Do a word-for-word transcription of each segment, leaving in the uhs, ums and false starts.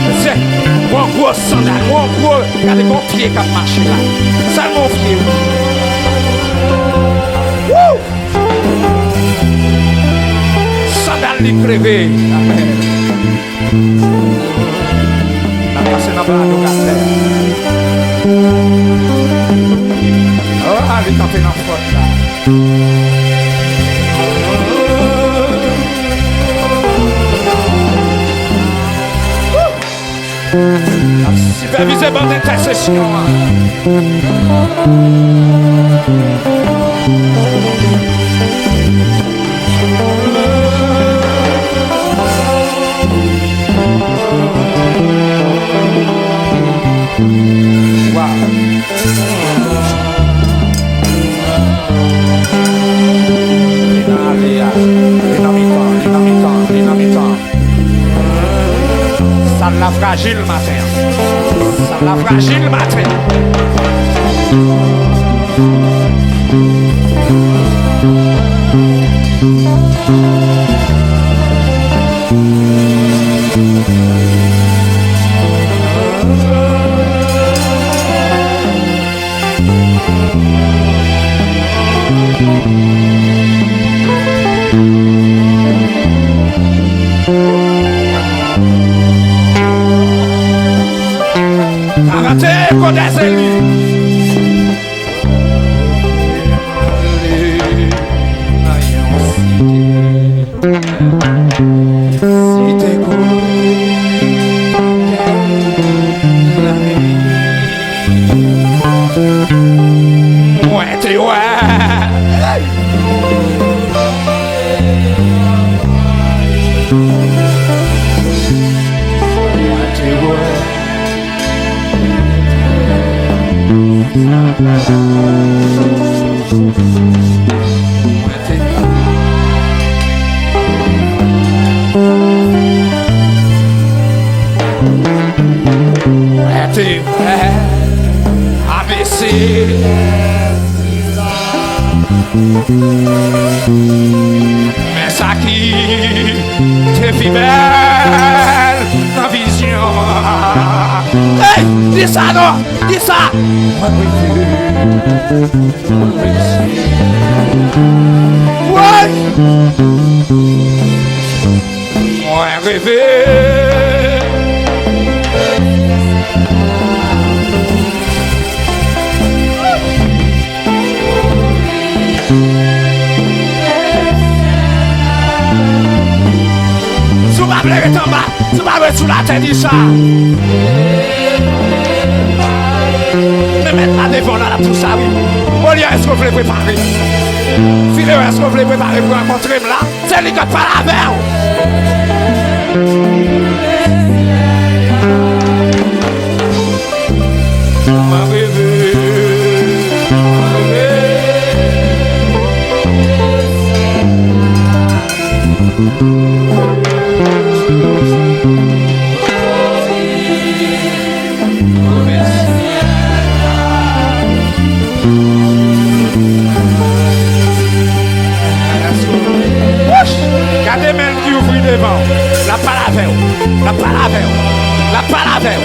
Mesye, gon gwo sandal, gon gwo, gade gon pye k ap mache la. Sèlman yon pye, wi. Wouw! Sandal li k leve. Amèn. N ap pase nan bra adokatè. Oh, a, li kanpe nan pòt la. N ap sipèvize bann entèsesyon an. Waw. Li nan ale a, li nan mitan, li nan mitan, li nan mitan. Sal la frajil maten an. Sal la frajil maten an. Karante eko dèzeli. Site kote lari. Mwen te wè. Mwen te wè. Mwen te wè. A B C. Men sa ki te pi bèl nan vizyon. Hey, di sa non, di sa. Mwen reve. Woy! Mwen reve. Si w pa vle ret anba, si w pa vle sou latè, di sa. Men mèt la devan w la, l ap di w sa, wi. Olye, èske w vle prepare? Fileo, èske w vle prepare pou rankontre m la? Se li k ap pale avè w. Mwen reve. Wouch! Gade men l ki ouvri devan w. L ap pale avè w. L ap pale avè w. L ap pale avè w.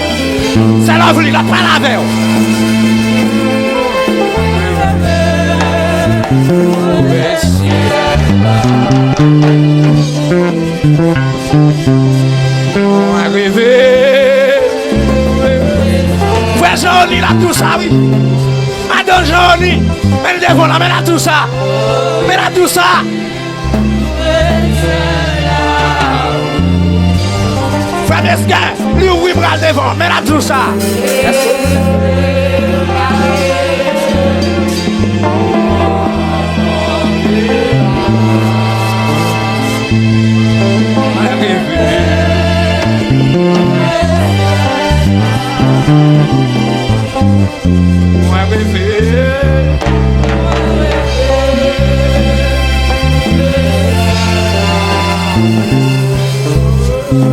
Se Lovely, l ap pale avè w. Mwen reve. Frè Jean Rony, l ap di w sa, wi. Madan Jean Rony, men l devan w la, men l ap di w sa. Men l ap di w sa. Frè Mesken, li ouvri bra l devan w, men l ap di w sa. Mwen reve. Twouve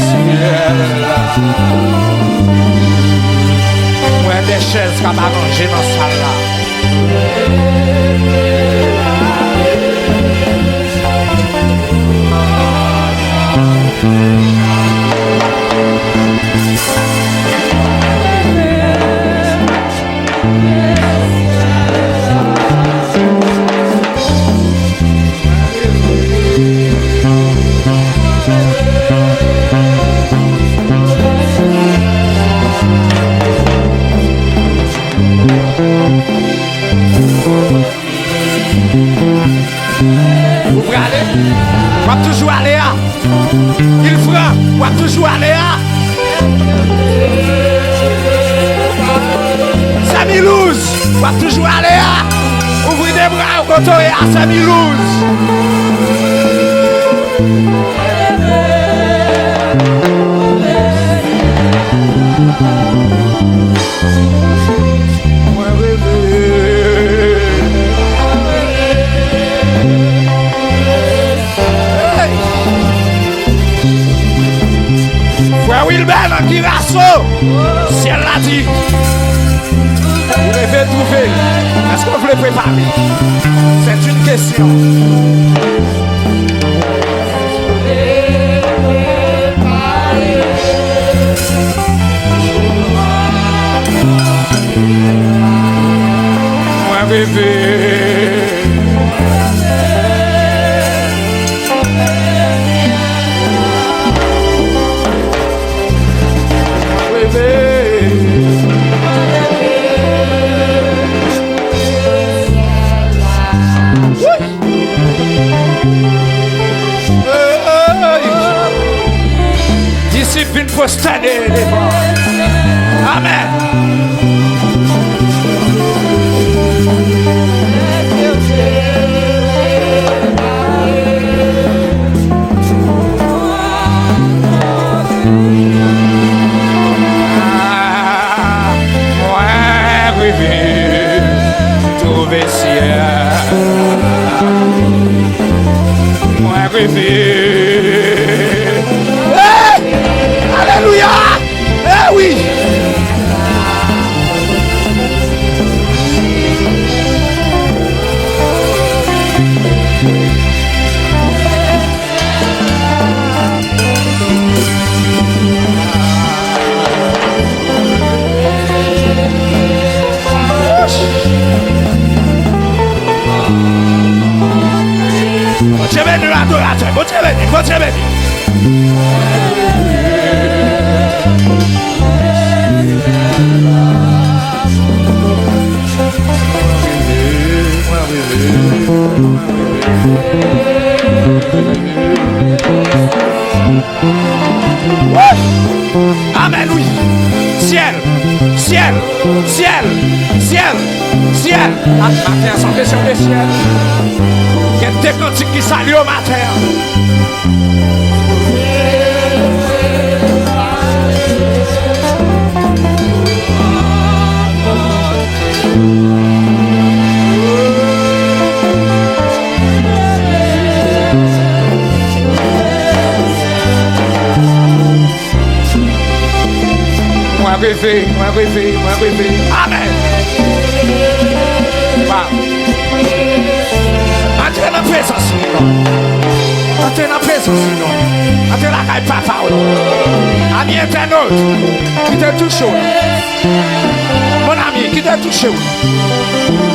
syèl la. Mwen wè de chèz k ap aranje nan sal la. Ou prale? W ap toujou ale a? Ilfran, w ap toujou ale a? Sèmilouz, w ap toujou ale a? Ouvri de bra w kote w ye a, Sèmilouz. Mwen reve. Hey! Frè Wilbert nan Kiraso, syèl la di, ou reve twouve. Èske w vle prepare? C'est une question. Mwen reve. Mwen reve. Hey! Disip vin pwostène devan. Amèn. Mwen reve twouve syèl. Mwen reve. Hey! Alelouya! Eh wi! Bondye beni w, adoratè. Bondye beni, Bondye beni. Amèn, wi. Syèl, syèl, syèl, syèl, syèl. Maten an se yon kesyon de syèl. Gen de kantik ki salye w maten an. Mwen reve, mwen reve, mwen reve. Amèn. Waw. Antre nan prezans li non. Antre nan prezans li non. Antre lakay papa w non. Ami entènot, kite l touche w non. Mon ami, kite l touche w.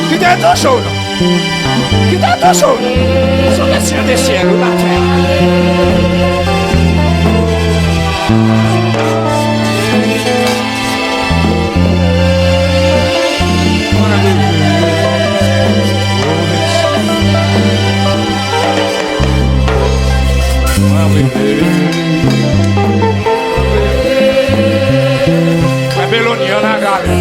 Kite l touche w non. Kite l touche w non. Se yon kesyon de syèl ou latè. Frè Beloni, ann a gade.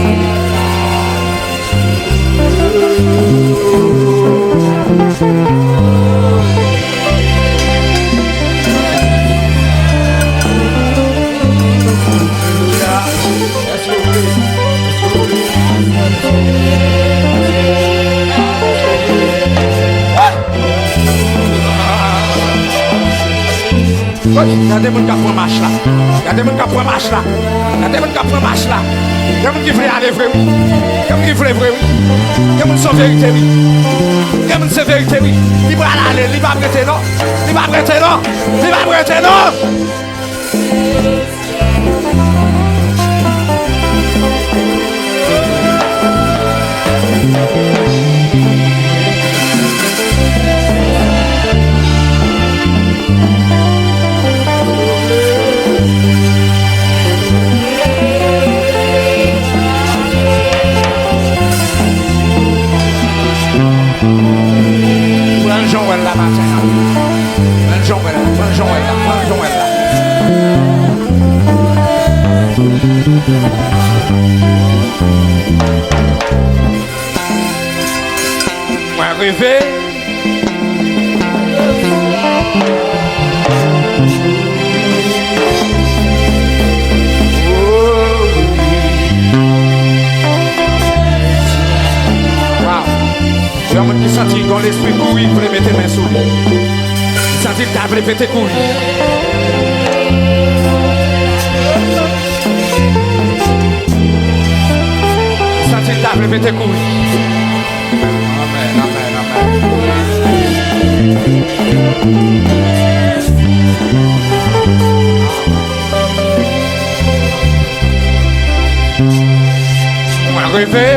Wi, gade moun k ap pran mach la. Gade moun k ap pran mach la. Gade moun k ap pran mach la. Gen moun ki vle ale vre, wi. Gen moun ki vle vre, wi. Gen moun se yon verite, wi. Gen moun se verite, wi. Li pral ale, li p ap rete, non. Li p ap rete, non. Li p ap rete, non. Pran l jan w wè l la maten an. Pran l jan w wè l la, pran l jan w wè l la, pran l jan w wè l la. Mwen reve. Wow. Yon moun ki santi yon lespri kouri, vle mete men sou li. Li santi l ta vle pete kouri. Li santi l ta vle pete kouri. Amèn, amèn, amèn. Mwen reve.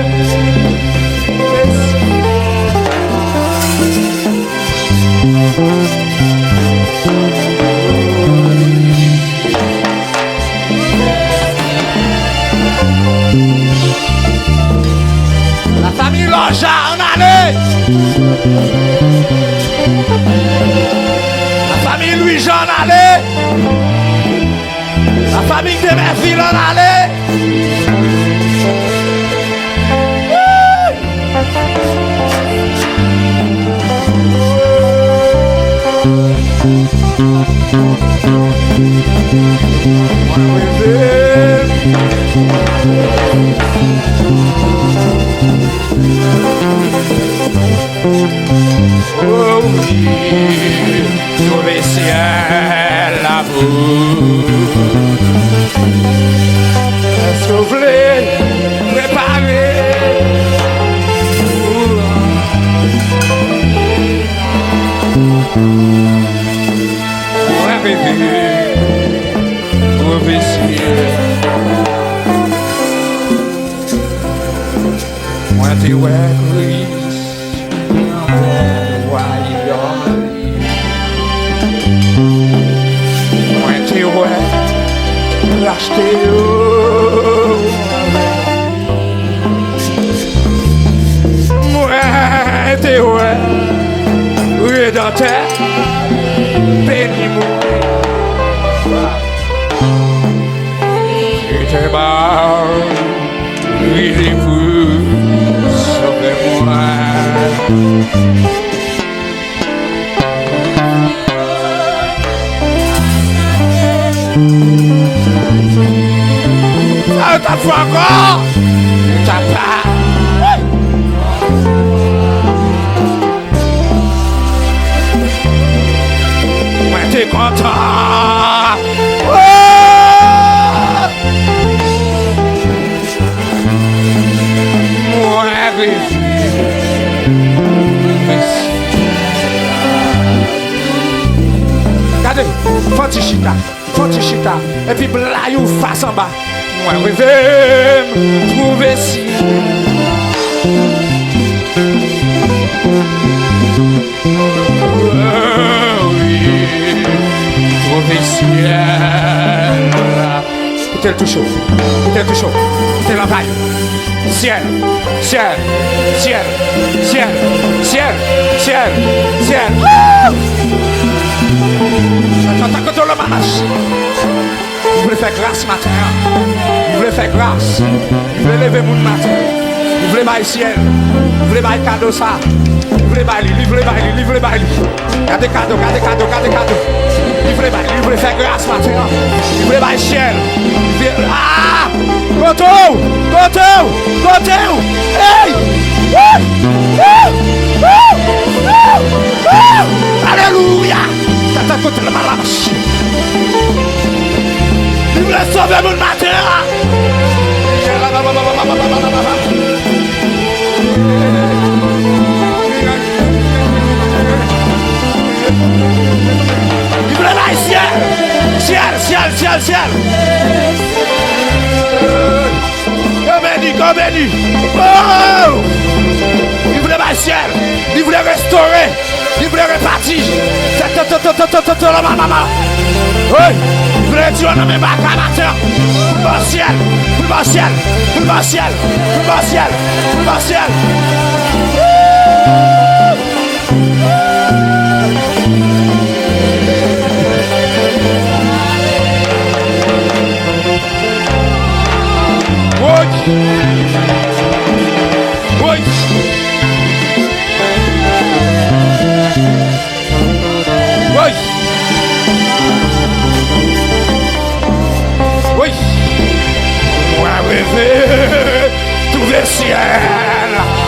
La famille Loja, ann ale! La famille Louis Jean, ann ale! La famille Demerville, ann ale! Oh wi, twouve syèl la pou. Èske w vle prepare pou mwen, bebe? Twouve syèl. Mwen te wè Kris nan wayòm li. Mwen te wè rachte yo. Mwen te wè Redanmtè beni mwen. Li te ba li pou sove mwen. Sa yo t ap fè ankò? Yo t ap pa. Mwen te kontan. Oh! Mwen reve. Gade, fò ti chita, fò ti chita, epi bla yon fas anba. Mwen reve, m twouve si. Oh, wi, twouve syèl la. Kite l touche w. Kite l touche w. Kite l anvayi w. Syèl, syèl, syèl. Wouw! Sa, sa, sa, kote w la mache? Li vle fè gras maten an. Li vle fè gras. Li vle leve moun maten. Li vle bay syèl. Li vle bay kado sa. Li vle bay li, li vle bay li, li vle bay li. Gade kado, gade kado, gade kado. Li vle bay, li vle fè gras maten an. Li vle bay syèl. Li vle, ah! Kote w? Kote w? Kote w? Ey! Wouy! Wouy! Wouy! Wouy! Wouy! Alelouya! Tata kote l malamache. Syèl. Kè w beni, kè w beni. Oh! Li vle bay syèl. Li vle restore. Li vle repati. Tè, tè, tè, tè, tè, tè, tè, tè, la, ma, ma, ma. Hey! Li vle retire w nan men baka maten an. Pou l ba w syèl. Pou l ba w syèl. Pou l ba w syèl. Pou l ba w syèl. Pou l ba w syèl. Woo! Woy! Woy! Woy! Woy! Mwen reve twouve syèl.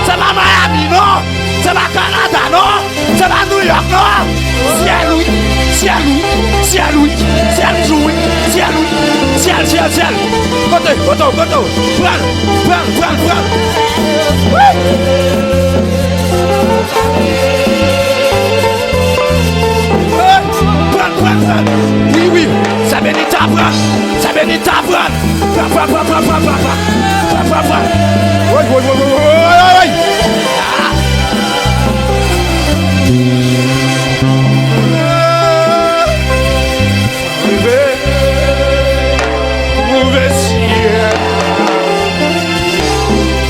Se pa Miami, non! Se pa Kanada, non! Se pa New York, non! Syèl, wi! Syèl, wi! Syèl, wi! Syèl jou, wi! Syèl, wi! Syèl, syèl, syèl! Kote, kote w, kote w? Pran l, pran l, pran l, pran l! Wi! Pran l, pran l, pran l! Wi, wi! Sa beni ta pran! Sa beni ta pran! Pran, pran, pran. Woy, woy, woy, woy, woy, woy, woy. Ah. Leve. Twouve syèl.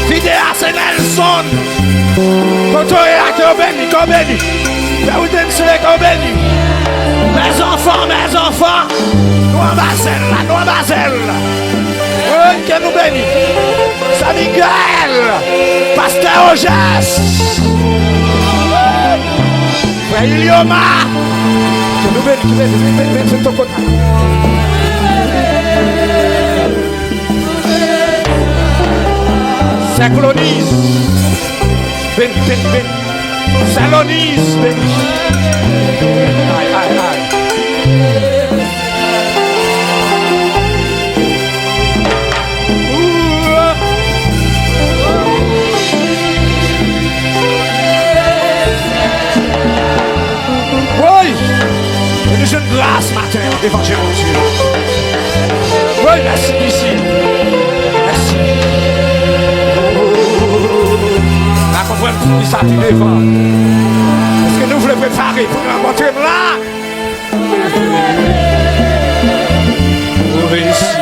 Fidèl a se Nelson. Kote w ye a, ke w beni, ke w beni. Pè Widensley, ke w beni. Mèzanfan, mèzanfan. Nou anba zèl la, nou anba zèl la. Woy, ke nou beni. San Miguel, Pastè Ojès, Frè Ilioma. Ke nou beni, ke nou beni, beni, beni, beni, beni, beni, beni. Sè Kloniz. Beni, beni, beni. Sè Loniz, beni. Ay, ay, ay. Woy! E nou jwenn gras maten an devan je Bondye. Woy, mèsi, mèsi. Mèsi. N a konprann poukisa pi devan. Èske nou vle prepare pou n rankontre m la? Twouve syèl.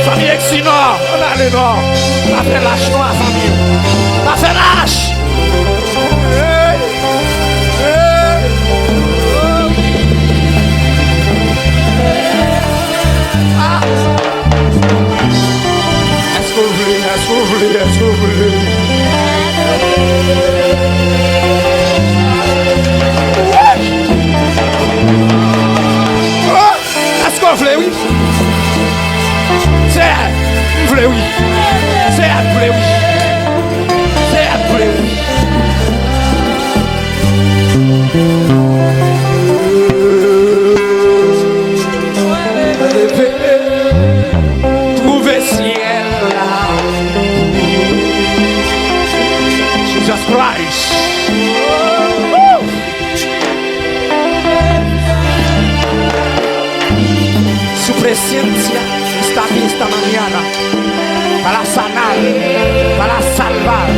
Fanmi Exi Nò, ann ale Nò. Pa fè lach non a fanmi yo. Pa fè lach. Hey! Hey! Ah! Èske w vle? Èske w vle? Èske w vle? Oh! Èske w vle, wi? Seyè, m vle, wi. Seyè, m vle, wi. Seyè, m vle, wi. Leve, twouve syèl la. Jesus Christ. Woo! Su presencia está aquí esta mañana. Para sanar, para salvar.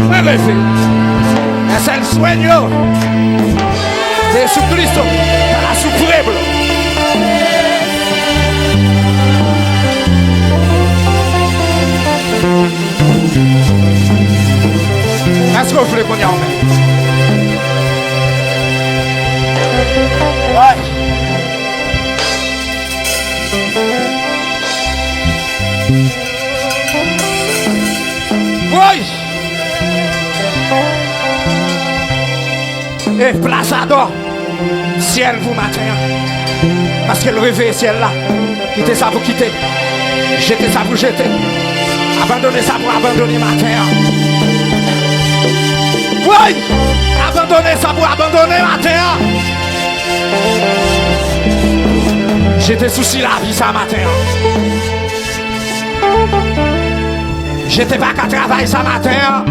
Mwen reve. Es el sueño de Jesucristo para su pueblo. Èske w vle kounye a w menm? Woy! Woy! E plas a dò, syèl pou maten an. Paske l reveye syèl la. Kite sa pou kite. Jete sa pou jete. Abandone sa pou abandone maten an. Woy! Abandone sa pou abandone maten an. Jete sousi lavi sa maten an. Jete pakat travay sa maten an.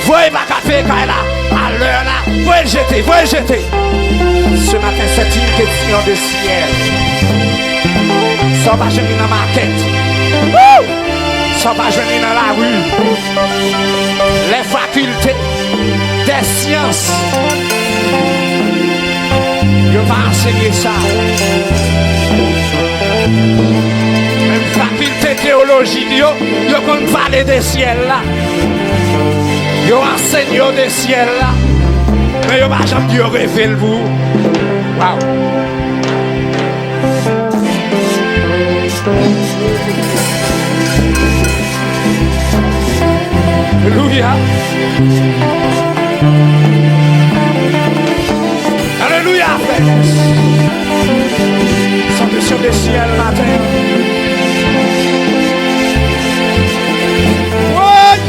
Voye pakat veye kay la a lè la. Voye l jete, voye l jete. Ce matin, c'est une question de ciel. Sa w pa jwenn li nan makèt. Woo! Sa w pa jwenn li nan lari. Les facultés des sciences, yo pa ansenye sa. Menm fakilte teyoloji yo, yo konn pale de syèl la. Yo ansenye yo de syèl la. Men yo pa janm di yo reve l pou ou. Waw. Alelouya. Alelouya, frè. Se yon kesyon de syèl maten. Woy!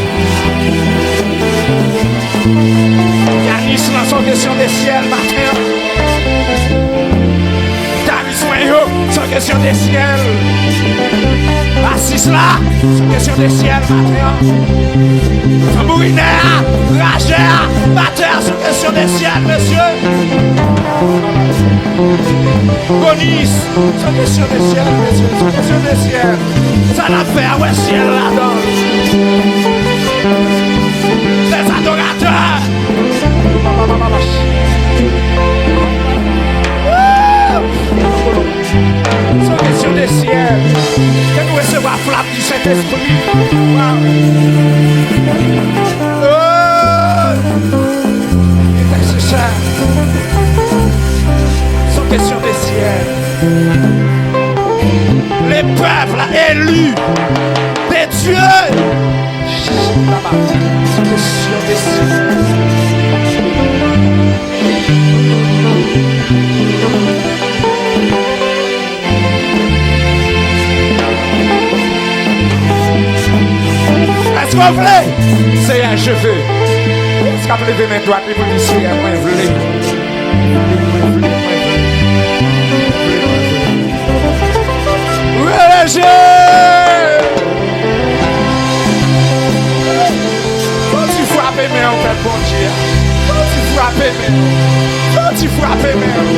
Pianis lan, se yon kesyon de syèl maten. Gitaris mwen yo, se yon kesyon de syèl. Basis la, se yon kesyon de syèl maten. Tanbourinè a, rajè a, batè a, se yon kesyon de syèl, mesye. Gonis, se yon kesyon de syèl, mesye, se yon kesyon de syèl. Sa n ap fè a, wè syèl ladan l. Les adorateurs. Woo! Se yon kesyon de syèl. Ke nou resevwa flam di Sentespri. Waw. Oh! Entèsesè. Se yon kesyon de syèl. Le peuple élu de Dieu. Se yon kesyon de syèl. Èske w vle? Seyè, je veux. Èske w ap leve men dwat li pou l di, Seyè, mwen vle? Rele Jezi! Fò w di frape men an, pèp Bondye a. Fò w di frape men an. Fò w di frape men an.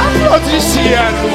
Aplodi syèl ou.